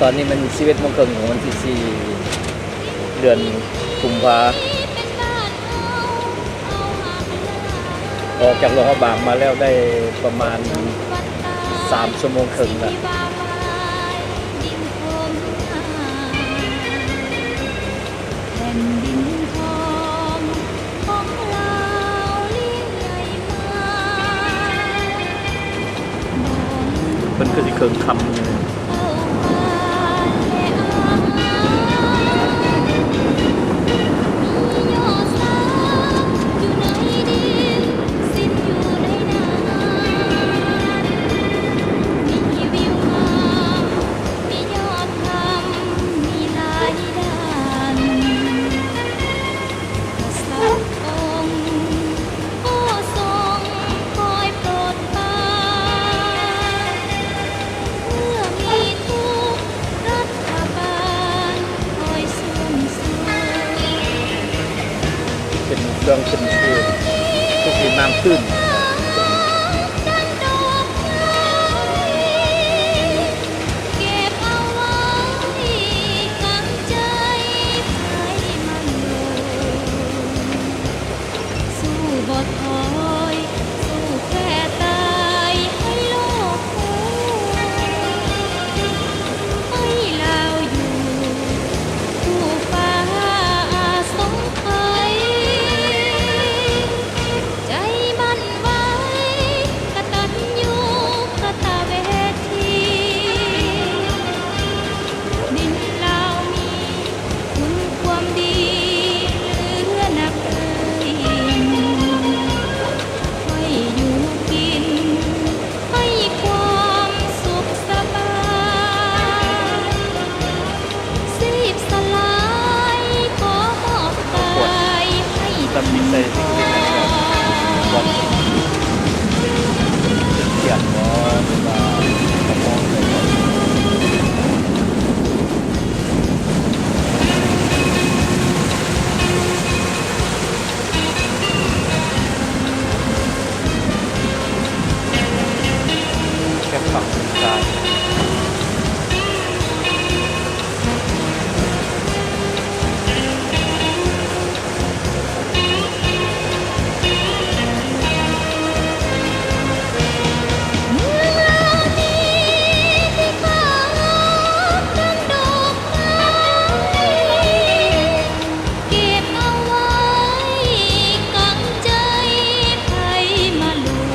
ຕອນນີ້ແມ່ນສິບເອັດໂມງເຄິ່ງຂອງວັນທີສີ່ ເດືອນກຸມພາ. ອອກຈາກຫຼວງພະບາງມາແລ້ວໄດ້ປະມານສາມຊົ່ວໂມງເຄິ່ງແລ້ວ. ແຜ່ນດິນທອງຂອງລາວລ້ຽງໃຫຍ່ມາ ເພິ່ນຄືຊິເຄິ່ງຄ່ຳຢູ່. ມີຍອດທຳ ມີຫຼາຍດ້ານ ກະສັດອົງ ກໍຊົງຄອຍໂປດປານ ເມື່ອມີທຸກ ລັດຖະບານຄອຍຊຸມຊູ. ເປັນເຄື່ອງຂຶ້ນຊື່ ຄືຊິນ້ຳຕື້ນ. ເກັບເອົາໄວ້ກາງໃຈໃຜມາລົງ ສູ້ບໍ່ຖອຍ ສູ້ແທ້ຕາຍໃຫ້ໂລກຮູ້ ໃຫ້ລາວຢູ່ຄູ່ຟ້າສົງໄພ ໃຈໝັ້ນໄວ້ ກະຕັນຍູກະຕະເວທີ ດິນລາວມີຄຸນຄວາມດີເຫຼືອນັບເອີ່ຍ ໃຫ້ຢູ່ກິນ ໃຫ້ຄວາມສຸກສະບາຍ ຊີບສະຫຼາຍ ຂໍມອບກາຍໃຫ້ ແຄບຂັບສາຍ. ເມືອງລາວນີ້ທີ່ຂາວດັ່ງດອກໄມ້ ເກັບເອົາໄວ້ກາງໃຈໃຜມາລົງ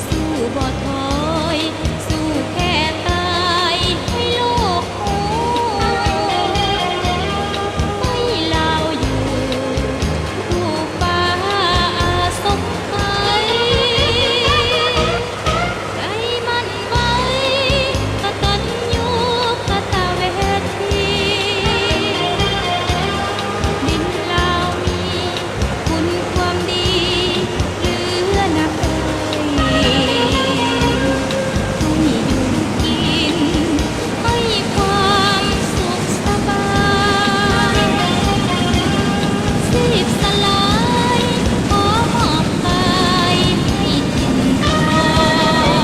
ສູ້ບໍ່ຖອຍ ສູ້ແທ້ຕາຍໃຫ້ໂລກຮູ້ ໃຫ້ລາວຢູ່ຄູ່ຟ້າສົງໄພ ໃຈໝັ້ນໄວ້ ກະຕັນຍູກະຕະເວທີ ດິນລາວມີຄຸນຄວາມດີເຫຼືອນັບເອີ່ຍ ໃຫ້ຢູ່ກິນ ໃຫ້ຄວາມສຸກສະບາຍ ຊີບສະຫຼາຍ ຂໍມອບກາຍໃຫ້ຖິ່ນທອງ.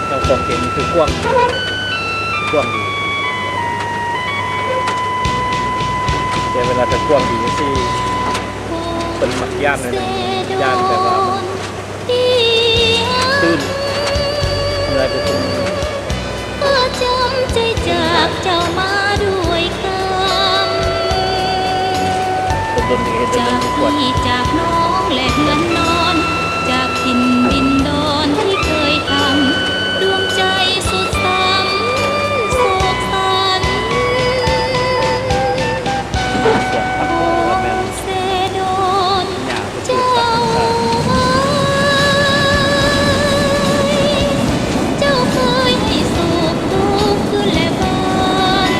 ເຈົ້າຂອງເຂດນີ້ຄືກວ້າງ ກວ້າງດີ ແຕ່ເວລາຖ້າກວ້າງດີຈັ່ງຊີ້ ເພິ່ນມັກຢ້ານໜ້ອຍໜຶ່ງ ຢ້ານແບບວ່າມັນຕື້ນ ເມື່ອຍໄປຊຸມ ກໍຈຳໃຈຈາກເຈົ້າມາດ້ວຍກຳ ດົນໆນີ້ເຮັດ ຈາກພີ່ຈາກນ້ອງແລະເຮືອນນອນ ຈາກຖິ່ນດິນດອນທີ່ເຄີຍທຳ ດວງໃຈສຸດຊ້ຳໂສກສັນ ສຽງພັກ ໂອ ແມ່ນ ເສດົນ ເຈົ້າເອີຍ ເຈົ້າເຄີຍໃຫ້ໂສກທຸກຄືນແລະບານ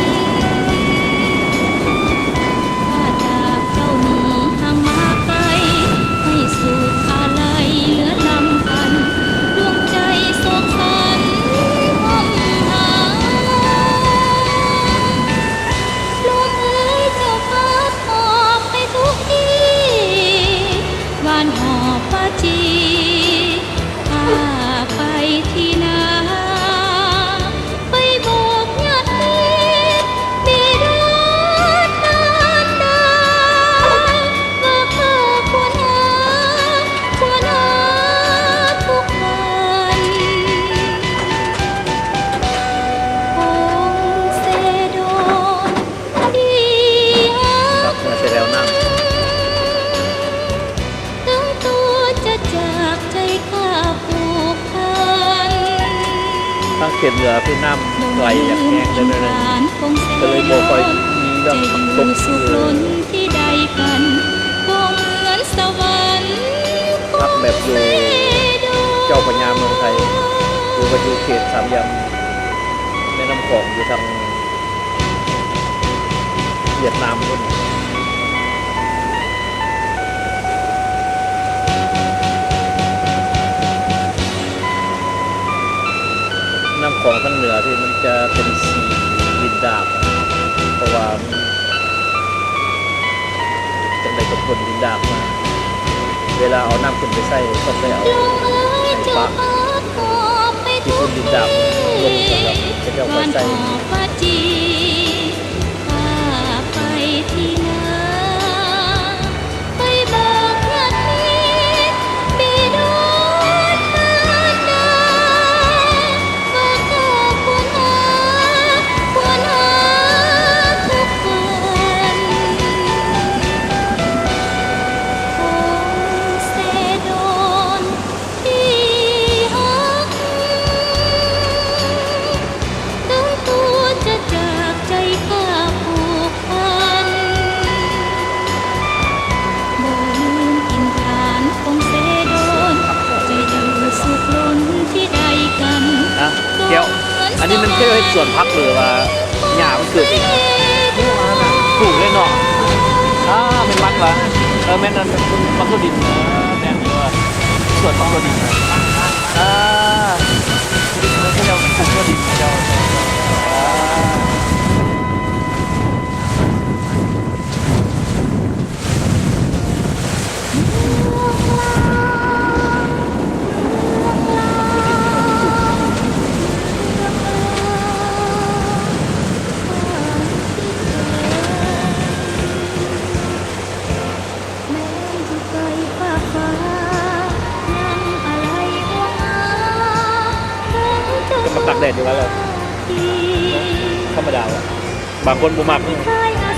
ເຂດເໜືອຄືນ້ຳໄຫຼຢ່າງແຮງເລີຍ ກໍເລີຍບໍ່ຄ່ອຍມີເລື່ອງຜັກຕົບເລີຍ. ພັກແບບຢູ່ເຈົ້າພະຍາເມືອງໄທ ຫຼືວ່າຢູ່ເຂດສາມຫຼ່ຽມແມ່ນ້ຳຂອງ ຢູ່ທາງຫວຽດນາມພຸ້ນ. ນ້ຳຂອງທາງເໜືອທີ່ມັນຈະເປັນສີດິນດາກ ເພາະວ່າມັນຈັ່ງໃດກໍພົ້ນດິນດາກມາ. ເວລາເອົານ້ຳຂຶ້ນໄປໃຊ້ ຕ້ອງໄດ້ເອົາໄມ້ປະ ຂີ້ຝຸ່ນດິນດາກລົງ ແລ້ວເຂົາເຈົ້າຄ່ອຍໃສ່. ອ່ະ ແກ້ວ ອັນນີ້ມັນເຂົາເຮັດສວນຜັກ ຫຼືວ່າຫຍ້າມັນເກີດເອງ? ປູກເລີຍເນາະ. ອ່າ ແມ່ນມັນຫວາ? ເອີ ແມ່ນອັນ ມັນກໍດິນ ເອີ ແມ່ນ ເອີ ສວນມັນກໍດິນ. ອ່າ ເຂົາເຈົ້າປູກກໍດິນ ເຂົາເຈົ້າ ອ່າ. ກໍມາຕາກແດດຢູ່ວ່າແລ້ວ ທຳມະດາວ່າ ບາງຄົນບໍ່ມັກ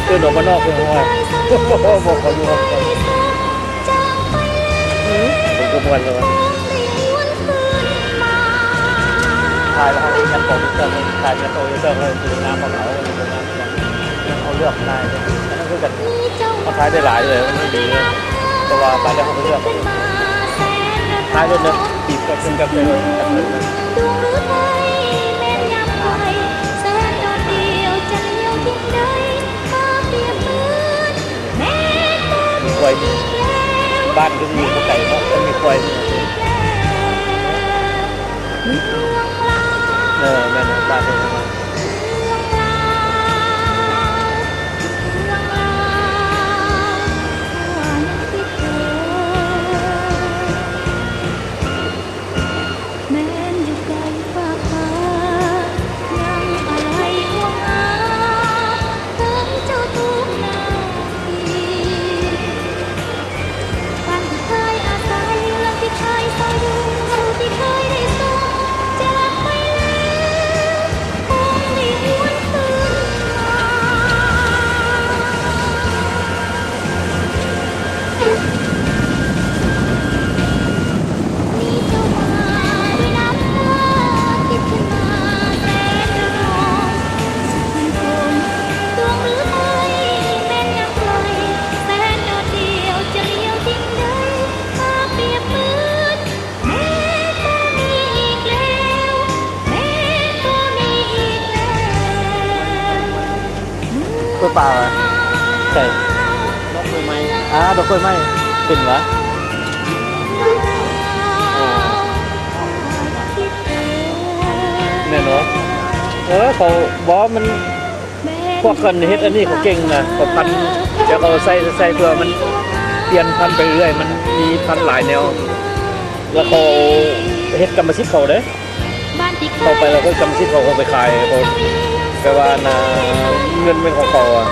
ເອີ້ນອອກມານອກເພິ່ນວ່າ ບໍ່ ບໍ່ ບໍ່ ບໍ່ຢູ່ຫ້ອງ ເພິ່ນກໍມ່ວນແລ້ວວ່າ ຖ່າຍແລ້ວເຮົາຍັງຂອງຢູ່ເທິງ ຖ່າຍແລ້ວເຮົາຢູ່ເທິງ ເຮົາຢູ່ນ້ຳຂອງເຮົາ ເຮົາເລືອກໄດ້ ອັນນັ້ນຄືກັນ ເຮົາຖ່າຍໄດ້ຫຼາຍເລີຍ ມັນດີເລີຍ ເພາະວ່າໄປແລ້ວເຮົາໄປເລືອກ ຖ່າຍລົດເດີ ຕີບກັບເຊິ່ງກັບເດີ. ມີຄວາຍ ບ້ານຄືຢູ່ບໍ່ໄກເນາະ ມັນມີຄວາຍ ເອີ ແມ່ນ ບ້ານເພິ່ນ ແມ່ນຢູ່ໄກປາກຟ້າ ຍັງອາໄລຫ່ວງຫາ ເຖິງເຈົ້າທຸກນາທີ ບ້ານທີ່ເຄີຍອາໄສ ເຮືອນທີ່ເຄີຍເຊົາຢູ່ ເຮົາທີ່ເຄີຍໄດ້ສົມ ຈາກໄປແລ້ວ ຄົງໄດ້ຫວນຄືນມາ. ກ້ວຍປ່າຫວາ? ໃຊ່ ດອກກ້ວຍໄມ້ ອ່າ ດອກກ້ວຍໄມ້ ເປັນຫວາ? ແມ່ນບໍ່? ເອີ ເຂົາ ບໍ່ ມັນ ພວກອັນເຮັດອັນນີ້ເຂົາເກັ່ງນະ ເຂົາພັນ ແລ້ວເຂົາໃສ່ ໃສ່ ເພື່ອມັນປ່ຽນພັນໄປເລື້ອຍ ມັນມີພັນຫຼາຍແນວ ແລ້ວເຂົາເຮັດກຳມະສິດເຂົາເດ້. ເຂົ້າໄປແລ້ວກໍກຳມະສິດເຂົາເອົາໄປຂາຍ ເຂົາ ແປວ່າ ອັນນ່າ ເງິນແມ່ນຂອງເຂົາອະ.